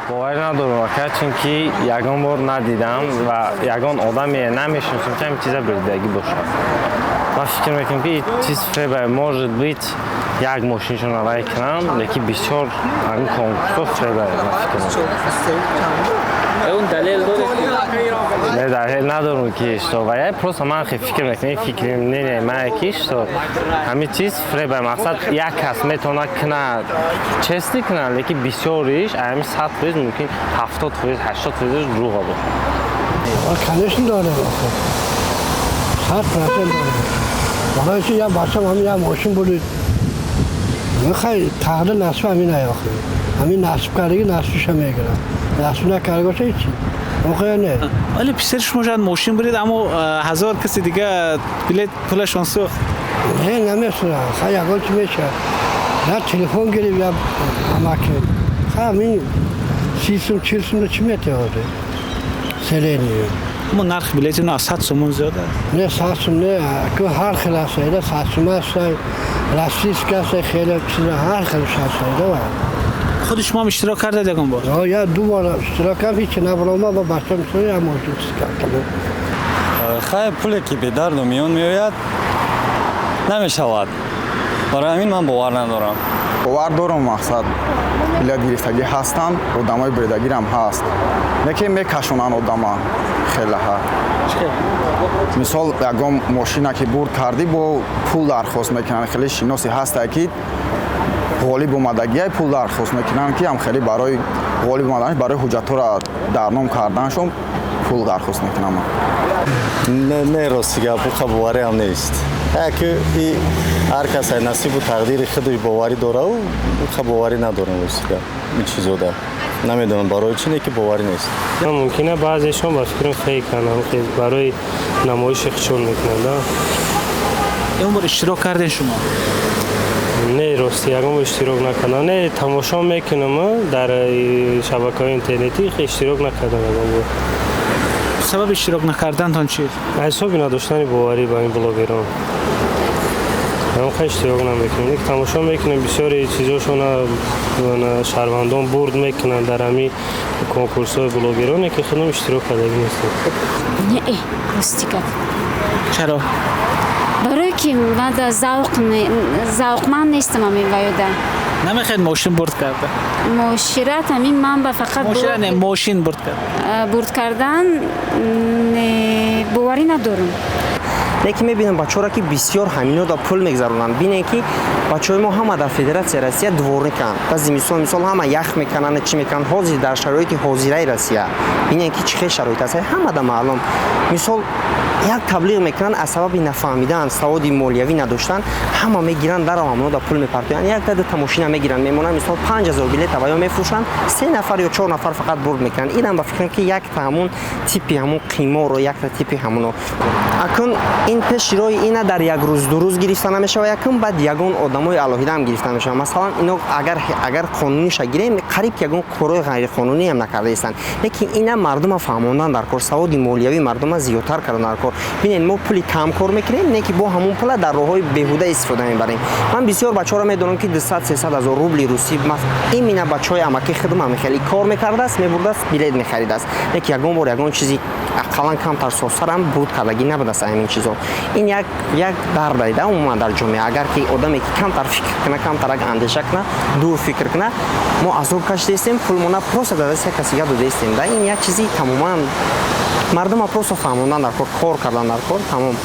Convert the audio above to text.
Боварӣ надорам, ака, чунки ягон бор надидам ва ягон одаме намешиносам, ки ҳамин чиза бурдагӣ бошад. Ман фикр мекунам, ки чиз фреба. Может быть, як мошиншон вай кунам, лекин бисёр ҳамин конкурсҳо фреба, ман фикр мекунам. Он далел доред? Не, далел надорам, ки что вая, просто ман хе фикр мекунам, фикри не ман ки что ҳамин чиз фреба. Мақсад, як кас метавонад кунад, честно кунад, лекин бисёриш, ҳамин 100%, мумкин 70%, 80%-ш дурӯға бошад. Конечно, дорем, 100% дорем. Барои чи як бачам ҳамин як мошин бурид. Мехай, тағйир насиб ҳамин охи, ҳамин насиб кардагӣ насибша мегирам, насиб накарда боша, ҳечи охе не. Вале писари шумо шояд мошин бурид, аммо ҳазор каси дига билет пулашон сӯхт. Не, намесӯзад. Хай, ягон чи мешавад, я телефон гирифт, я амаки. Хай, ҳамин 30 сум, 40 сум чӣ метаводе селени. Аммо нархи билети аз 100 сомон зиёд аст. Не, 100 сум не, ҳар хел аст. 100 сум аст, российский аст, хеле чиза, ҳар хел аст. Худи шумо ҳам иштирок кардед ягон бор? Я ду бор иштирок кардам, ҳеч набаромад. Ба бачам я мошин чиз кардам. Хай, пуле ки бедарду миён меояд, намешавад. Барои ҳамин ман бовар надорам. Бовар дорам. Мақсад, билет гирифтагӣ ҳастанд, одамои буридагирам ҳаст, лекин мекашонанд одама хелаҳа. Мисол, ягон мошина ки бурд кардӣ, бо пул дархост мекунанд. Хеле шиносе ҳастае, ки ғолиб омадагиай, пул дархост мекунанд, ки ҳам хеле барои ғолиб омаданаш, барои ҳуҷҷатҳоро дар ном карданашон пул дархост мекунам. Не, не, рости гап, уқа бовариам нест. Яки ҳар кас ай насибу тақдири худаш боварӣ дорау, уқа боварӣ надорам, рости гап, ин чизода. Намедонам барои чӣ, не ки боварӣ нест. Мумкина, баъзешон, ба фикрам, фейкан, барои намоиши худшон мекунанд. Ягон бор иштирок кардем шумо? Не, рости, ягон бор иштирок накардам. Не, тамошо мекунам дар шабакаҳои интернетӣ, иштирок накардам ягон бор. Сабаби иштирок накардантон чист? Ҳисоби надоштани боварӣ ба ин блогерон ҳамқа иштирок намекунем. Лекин тамошо мекунем, бисёри чизошона шаҳрвандон бурд мекунанд дар ҳамин конкурсҳои блогероне, ки худам иштирок кардагӣ нестем. Не, рости гап. Чаро? Барое ки ман завқманд нестам ҳамин ваёда. Намехоҳед мошин бурд карда? Мошират ҳамин ман ба фақат Мошира не, мошин бурд карда. Бурд кардан боварӣ надорам. Лекин мебинам бачаҳоро, ки бисёр ҳамино да пул мегзаронанд. Бинем, ки бачаҳои мо ҳама дар Федератсияи Россия дворниканд. Ба зимистон, мисол, ҳама ях мекунанд, чӣ мекунанд. Ҳозир дар шароити ҳозираи Россия бинем, ки чӣ хел шароит аст, ҳама да маълум. Мисол, як таблиғ мекунанд, аз сабаби нафаҳмидан, саводи молиявӣ надоштан, ҳама мегиранд, дарав ҳамоно да пул мепартоянд. Як даду мошина мегиранд, мемонанд, мисол, 5000 билета ва ё мефурӯшанд, се нафар ё чор нафар фақат бурд мекунанд. Инам ба фикрам, ки якта ҳамун типи ҳамун қиморро, якта типи ҳамуно. Акун ин пеши роҳи ина дар як рӯз, 2 рӯз гирифта намешавад. Якум, баъд ягон одамои алоҳидаам гирифта мешавад. Масалан, ино агар қонуниша гирем, қариб ки ягон корҳои ғайриқонуниам накардаистанд, лекин ина мардума фаҳмондан дар кор, саводи молиявии мардума зиёдтар кардан дар кор. Бинед, мо пули кам кор мекунем, не ки бо ҳамун пула дар роҳҳои беҳуда истифода мебарем. Ман бисёр бачаҳоро медонам, ки 200, 300 ҳазор рубли русӣ, имина бачаҳои амаки хидм ҳами хеле кор мекардааст, мебурдааст, билет мехаридааст, лекин ягон бор ягон чизи ақаллан камтар сосарам бурд кардагӣ набудааст. Ҳамин чизо ин як дард да умуман дар ҷомеа. Агар ки одаме ки камтар фикр куна, камтарак андеша куна, дур фикр куна, мо азоб кашидаистем, пулмона просто дар дасти як касига додаистем. Да, ин як чизи тамоман мардума просто фаҳмондан дар кор, кор кардан дар кор, тамом.